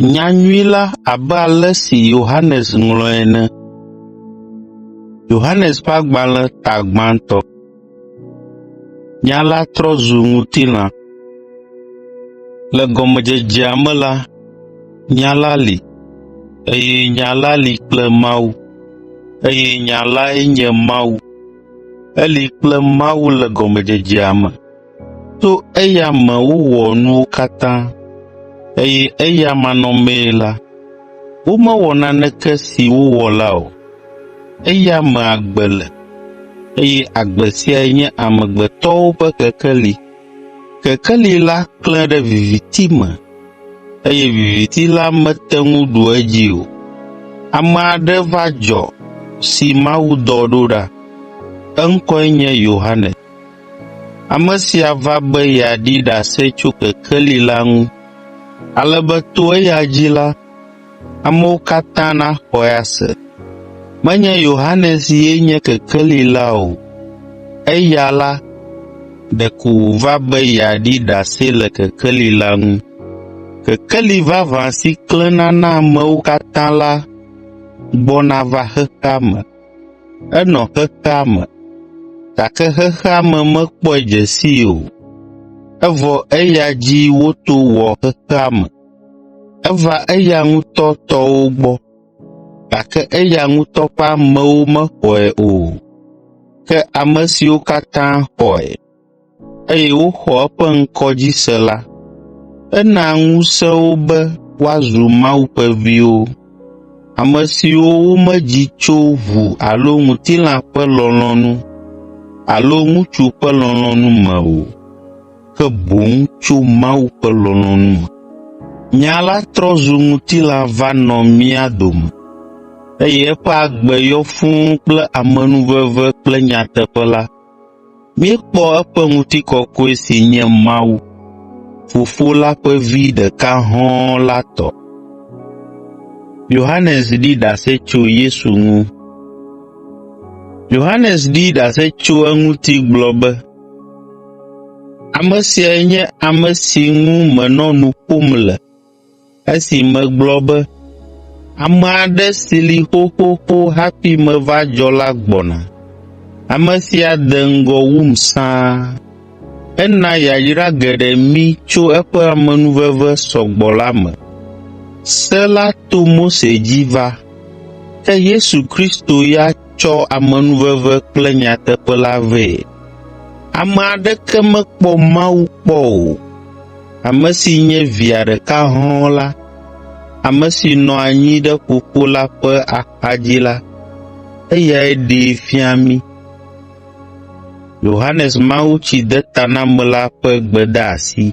Nyanyui la abe ale si Yohanes ŋlɔe ene. Yohanes ƒe agbalẽ ta gbãtɔ. Nya la trɔ zu ŋutilã. Le gɔmedzedzea me la, Nya la li, eye Nya la li kple Mawu, eye Nya lae nye Mawu. Eli kple Mawu le gɔmedzedzea me. To eya me wowɔ nuwo katã, eye eya manɔmee la, womewɔ naneke si wowɔ la o. Eya me agbe le, eye agbe siae nye amegbetɔwo ƒe kekeli. Kekeli la klẽ ɖe viviti me, eye viviti la mete ŋu ɖu edzi o. Ame aɖe va dzɔ si Mawu dɔ ɖo ɖa. Eŋkɔe nye Yohanes. Ame sia va be yeaɖi ɖase tso kekeli la ŋu, ale be to eya dzi la, amewo katã naxɔe ase. Menye Yohanes ye nye kekeli la o, eya la, ɖeko wòva be yeaɖi ɖase le kekeli la ŋu. Kekeli vavã si klẽna na amewo katã la gbɔna va xexea me. Enɔ xexea me, gake xexea me mekpɔe dze sii o, evɔ eya dzi woto wɔ xexea me. Eva eya ŋutɔ tɔwo gbɔ, gake eya ŋutɔ ƒe amewo mexɔe o. Ke ame siwo katã xɔe, eye woxɔ eƒe ŋkɔ dzi se la, ena ŋusẽ wo be woazu Mawu ƒe viwo, ame siwo womedzi tso ʋu alo ŋutilã ƒe lɔlɔ̃nu alo ŋutsu ƒe lɔlɔ̃nu me o, ke boŋ tso Mawu ƒe lɔlɔ̃nu me. Nya la trɔ zu ŋutilã va nɔ mía dome, eye eƒe agbe yɔ fũu kple amenuveve kple nyateƒe la. Míekpɔ eƒe ŋutikɔkɔe si nye Mawu, Fofo la ƒe Vi ɖeka hɔ̃ɔ la tɔ. Yohanes ɖi ɖase tso Yesu ŋu. Yohanes ɖi ɖase tso eŋuti gblɔ be, “Ame siae nye ame si ŋu menɔ nu ƒom le esi megblɔ be, ‘Ame aɖe si li xoxoxo hafi meva dzɔ la gbɔna. Ame sia de ŋgɔ wum sãa.’ Ena yayra geɖe mí tso eƒe amenuveve sɔgbɔ la me. Se la to Mose dzi va, ke Yesu Kristo ya tsɔ amenuveve kple nyateƒe la vɛ. Ame aɖeke mekpɔ Mawu kpɔ o. Ame si nye Via ɖeka hɔ̃ɔ la, ame si nɔ anyi ɖe Fofo la ƒe axadzi la, eyae ɖee fia mí. Yohanes Mawutsidetanamela ƒe gbedeasi.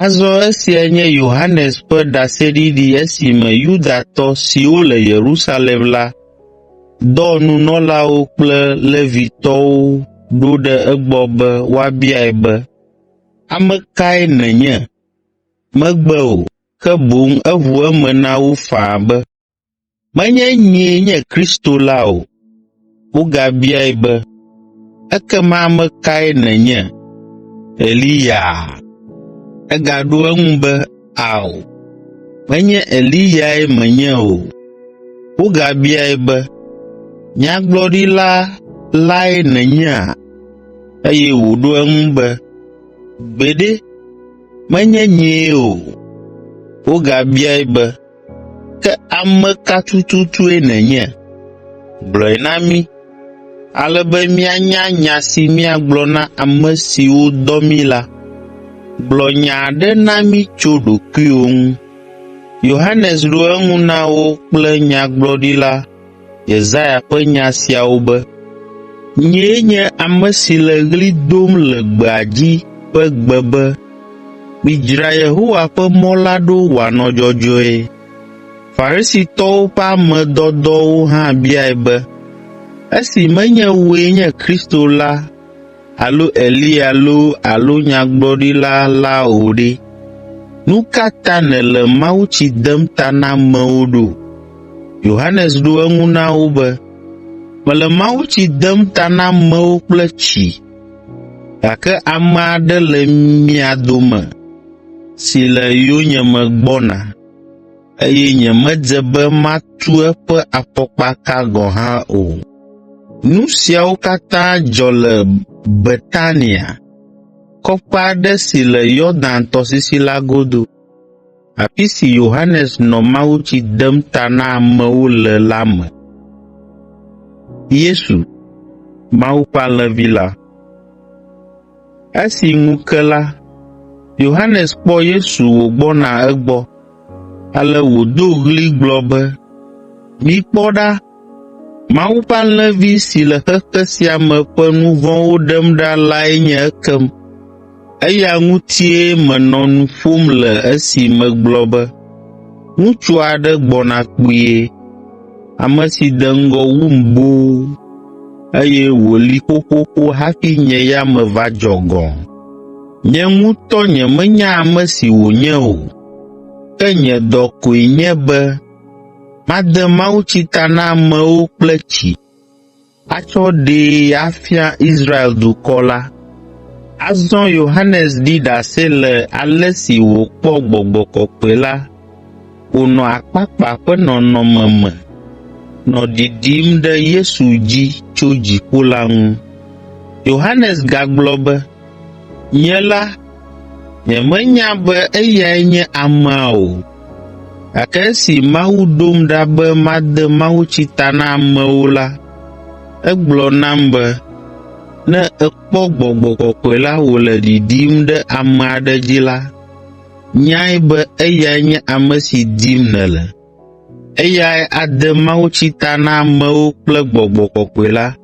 Azɔ esiae nye Yohanes ƒe ɖaseɖiɖi esime Yudatɔ siwo le Yerusalem la dɔ nunɔlawo kple Levitɔwo ɖo ɖe egbɔ be woabiae be, “Ame kae nènye?” Megbe o, ke boŋ eʋu eme na wo faa be, “Menye nyee nye Kristo la o.” Wogabiae be, “Ekema ame kae nènye? Eliya?” Egaɖo eŋu be, “Ao, menye Eliyae menye o.” Wogabiae be, “Nyagblɔɖila lae nènyea?” Eye wòɖo eŋu be, “Gbeɖe, menye nyee o.” Wogabiae be, “Ke ame ka tututue nènye? Gblɔe na mí, ale be míanya nya si míagblɔ na ame siwo dɔ mí la. Gblɔ nya aɖe na mí tso ɖokuiwò ŋu.” Yohanes ɖo eŋu na wo kple nyagblɔɖila Yesaya ƒe nya siawo be, “Nyee nye ame si le ɣli dom le gbea dzi ƒe gbe be, ‘Midzra Yehowa ƒe mɔ la ɖo wòanɔ dzɔdzɔe.’ ” Farisitɔwo ƒe ame dɔdɔwo hã biae be, “Esi menye wòe nye Kristo la alo Eliya loo alo Nyagblɔɖila la o ɖe, nu ka ta nèle mawutsi dem ta na amewo ɖo?” Yohanes ɖo eŋu na wo be, “Mele mawutsi dem ta na amewo kple tsi, gake ame aɖe le mia dome. si le yonyeme gbɔna, eye nyemedze be matu eƒe afɔkpaka gɔ̃ hã o.” Nu siawo katã dzɔ le Betania, kɔƒe aɖe si le Yɔdan tɔsisi la godo, afi si Yohanes nɔ mawutsi dem ta na amewo le la me. Yesu, Mawu ƒe Alẽvi la. Esi ŋu ke la, Yohanes kpɔ Yesu wògbɔna egbɔ, ale wòdo ɣli gblɔ be, “Mikpɔ ɖa, Mawu ƒe Alẽvi si le xexe sia me ƒe nu vɔ̃wo ɖem ɖa lae nye ekem. Eya ŋutie menɔ nu ƒom le esi megblɔ be, ‘Ŋutsu aɖe gbɔna kpuie, ame si de ŋgɔ wum boo, eye wòli xoxoxo hafi nye ya meva dzɔ gɔ̃.’ Nye ŋutɔ nyemenya ame si wònye o, ke nye dɔ koe nye be made mawutsi ta na amewo kple tsi, atsɔ ɖee afia Israel dukɔ la.” Azɔ Yohanes ɖi ɖase le ale si wòkpɔ Gbɔgbɔ Kɔkɔe la wònɔ akpakpa ƒe nɔnɔme me nɔ ɖiɖim ɖe Yesu dzi tso dziƒo la ŋu. Yohanes gagblɔ be, “Nye la, nyemenya be eyae nye amea o, gake esi Mawu ɖom ɖa be made mawutsi ta na amewo la, egblɔ nam be, ‘Ne èkpɔ Gbɔgbɔ Kɔkɔe la wòle ɖiɖim ɖe ame aɖe dzi la, nyae be eyae nye ame si dim nèle. Eyae ade mawutsi ta na amewo kple Gbɔgbɔ Kɔkɔe la.’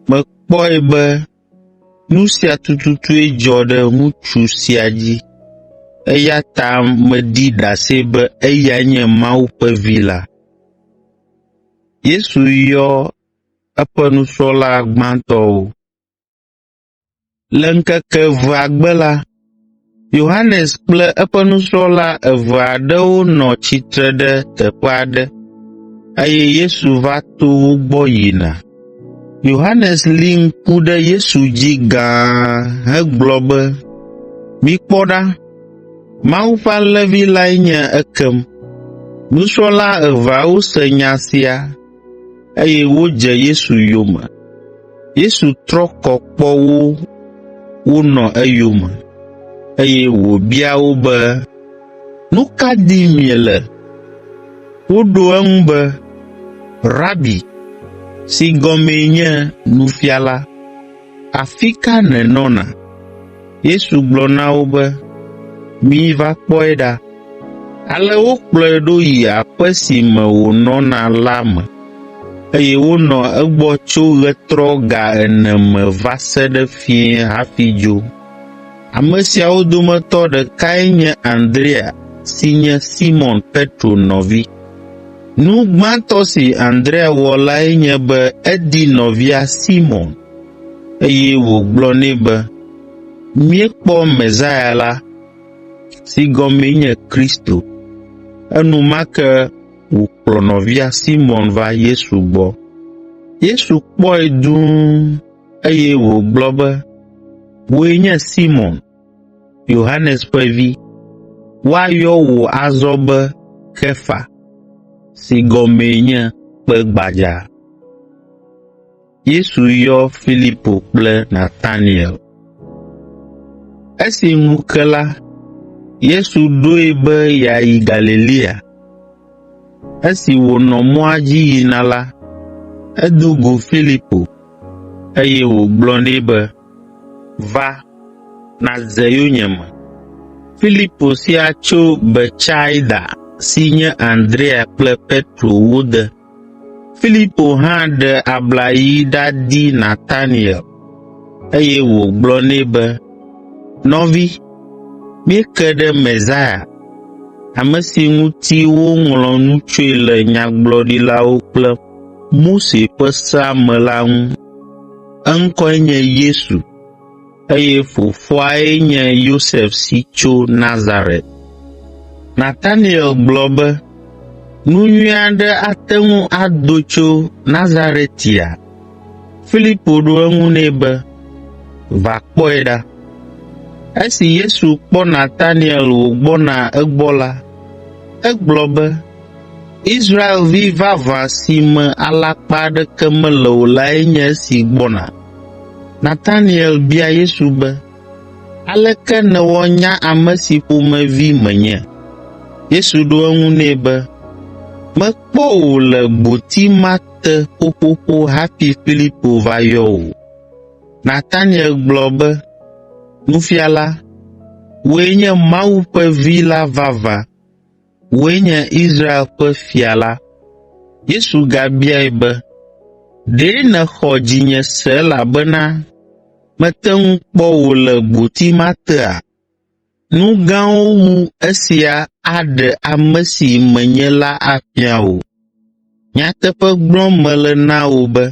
Mekpɔe be nu sia tututue dzɔ ɖe ŋutsu sia dzi, eya ta meɖi ɖase be eyae nye Mawu ƒe Vi la.” Yesu yɔ eƒe nusrɔ̃la gbãtɔwo. Le ŋkeke evea gbe la, Yohanes kple eƒe nusrɔ̃la eve aɖewo nɔ tsitre ɖe teƒe aɖe, eye Yesu va to wo gbɔ yina. Yohanes li ŋku ɖe Yesu dzi gãa hegblɔ be, “Mikpɔ ɖa, Mawu ƒe Alẽvi lae nye ekem.” Nusrɔ̃la eveawo se nya sia, eye wodze Yesu yome. Yesu trɔ kɔ kpɔ wo wonɔ eyome, eye wòbia wo be, “Nu ka dim miele?” Woɖo eŋu be, “Rabi” (si gɔmee nye “Nufiala”), afi ka nènɔna? Yesu gblɔ na wo be, “Miva kpɔe ɖa.” Ale wokplɔe ɖo yi aƒe si me wònɔna la me, eye wonɔ egbɔ tso ɣetrɔ ga ene me va se ɖe fiẽ hafi dzo. Ame siawo dometɔ ɖekae nye Andrea si nye Simɔn Petro nɔvi. Nu gbãtɔ si Andrea wɔ lae nye be edi nɔvia Simɔn, eye wògblɔ nɛ be, “Míekpɔ Mesia la” (si gɔmee nye Kristo). Enumake wòkplɔ nɔvia Simɔn va Yesu gbɔ. Yesu kpɔe dũu, eye wògblɔ be, “Wòe nye Simɔn, Yohanes ƒe vi. Woayɔ wò azɔ be Kefa” (si gɔmee nye “Kpe gbadza”). Yesu yɔ Filipo kple Nataniel. Esi ŋu ke la, Yesu ɖoe be yeayi Galilea. Esi wònɔ mɔa dzi yina la, edo go Filipo, eye wògblɔ nɛ be, “Va, nàdze yonyeme.” Filipo sia tso Betsaida si nye Andrea kple Petro wo de. Filipo hã ɖe abla yi ɖadi Nataniel, eye wògblɔ nɛ be, “Nɔvi, míeke ɖe Mesia, ame si ŋuti woŋlɔ nu tsoe le Nyagblɔɖilawo kple Mose ƒe sea me la ŋu. Eŋkɔe nye Yesu, eye fofoae nye Yosef si tso Nazaret.” Nataniel gblɔ be, “Nu nyui aɖe ate ŋu ado tso Nazaretia?” Filipo ɖo eŋu nɛ be, “Va kpɔe ɖa.” Esi Yesu kpɔ Nataniel wògbɔna egbɔ la, egblɔ be, “Israelvi vavã si me alakpa aɖeke mele o lae nye esi gbɔna.” Nataniel bia Yesu be, “Aleke nèwɔ nya ame si ƒomevi menye?” Yesu ɖo eŋu nɛ be, “Mekpɔ wò le gboti ma te xoxoxo hafi Filipo va yɔ wò.” Nataniel gblɔ be, “Nufiala, wòe nye Mawu ƒe Vi la vavã, wòe nye Israel ƒe fia la.” Yesu gabiae be, “Ɖe nèxɔ dzinye se elabena mete ŋu kpɔ wò le gboti ma tea? Nu gãwo wu esia aɖe ame si menye la afia wò. Nyateƒe gblɔm mele na wò be,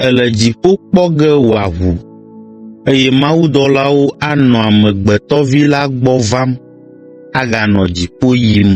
èle dziƒo kpɔ ge wòaʋu, eye mawudɔlawo anɔ Amegbetɔ Vi la gbɔ vam, aganɔ dziƒo yim.”